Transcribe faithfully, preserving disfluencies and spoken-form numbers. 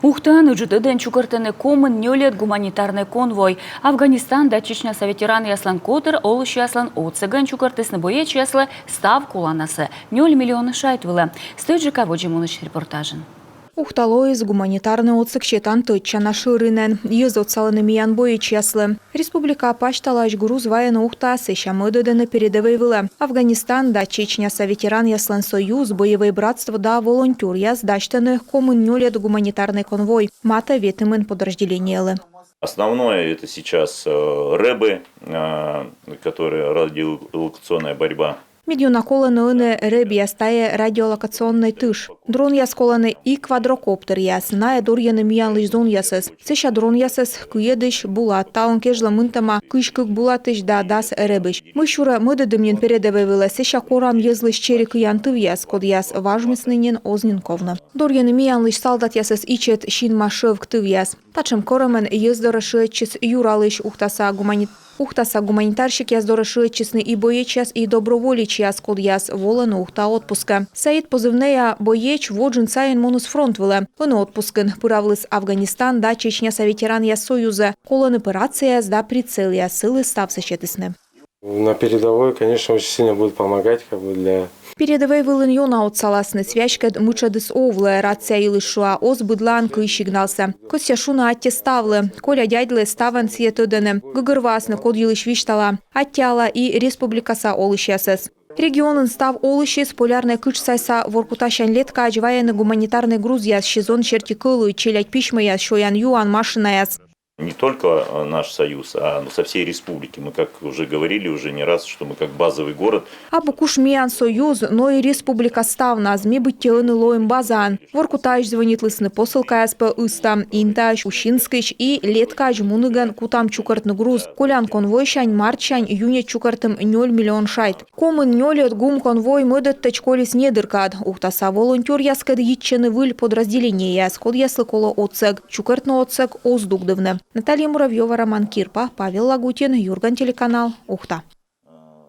Ухтаын ыджыд ӧдӧн чукӧртӧны комын нёльӧд гуманитарнӧй конвой. Афганистан да Чечняса ветеранъяслӧн котыр олысьяслӧн отсӧгӧн чукӧртісны боечьяслы став коланасӧ, нёль миллион шайт вылӧ. Стӧчджыка водзӧ мунысь репортажын. Ухта лоис гуманитарнӧй отсӧг сетан тӧдчана шӧринӧн. Йӧз отсалӧны миян боечьяслы. Республикаа пасьталаысь груз вайӧны Ухтаӧ, сэсся мӧдӧдӧны передӧвӧй вылӧ. Афганистан да Чечняса ветеранъяслӧн союз, Боевое братство да волонтёръяс дасьтӧны комын нёльӧд гуманитарнӧй конвой. Матӧ ветымын подразделениелы. Основное это сейчас э, рэбы, э, которые радиолокационная борьба. Медъёна колӧны ӧні рэбъяс, тайӧ радиолокационнӧй тыш. Дронъяс колӧны и квадрокоптеръяс, найӧ дорйӧны миянлысь зонъясӧс. Сэсся дронъясӧс кыйӧдысь булад, талун кежлӧ мынтӧма кызь кык булатысь да дас рэбысь. Мый сюрӧ мӧдӧдім нин передӧвӧй вылӧ, сэсся корам йӧзлысь чери кыян тывъяс, кодъяс важмисны нин оз нин ковны. Дорйӧны миянлысь салдатъясӧс ичӧт синма шӧвк тывъяс. Татшӧм корӧмӧн йӧз дорӧ шыӧдчис юралысь. Ухтаса гумани- Ухтаса гуманитарщикъяс дорӧ шыӧдчисны и боечьяс, и доброволечьяс, кодъяс волӧны Ухтаӧ отпускӧ. Саид, позывнӧя боеч, во джын сайын муніс фронт вылӧ. Ӧні отпускын, пыравліс Афганистан да Чечняса ветеранъяс союзӧ. Колӧны пӧ рацияяс да прицелъяс, сылы ставсӧ сетісны. На передовой, конечно, очень сильно будет помогать, как бы, для... Передӧвӧй вылын ёна отсаласны, связькӧд мытшӧдыс овлӧ, рация йылысь шуа, оз быдлаын кый сигналсӧ. Кӧсъя шуны аттьӧ ставлы. Коля дядьлы, ставӧн сійӧ тӧдӧны. Гӧгӧрвоасны, код йылысь висьтала. Аттьӧала и республикаса олысьясӧс. Регионын став олысьыс Полярнӧй кытш сайса воркутасянь леткаӧдз вайӧны гуманитарнӧй грузъяс сезон серти кӧлуй, челядь письмӧяс, сёян-юан, машинаяс. Не только э, наш союз, а ну, со всей республики. Мы, как уже говорили уже не раз, что мы как базовый город. Абу куш миян союз, но и республика ставнас. Ми быттьӧ ӧні лоим базаӧн. Воркутаысь звӧнитлісны посылкаяс пӧ ыстам. Интаысь, Усинскысь и леткаӧдз мунігӧн кутам чукӧртны груз. Колян конвойсянь мартсянь юньӧдз чукӧртім нёль миллион шайт. Комын нёльӧд гум конвой мӧдӧдтӧдз колис недыр кад. Ухтаса волонтёръяскӧд йитчӧны выль подразделениеяс, кодъяслы колӧ отсӧг. Чукӧртны отсӧг оз дугдывны. Наталья Муравьёва, Роман Кирпа, Павел Лагутин, «Юрган» телеканал, Ухта.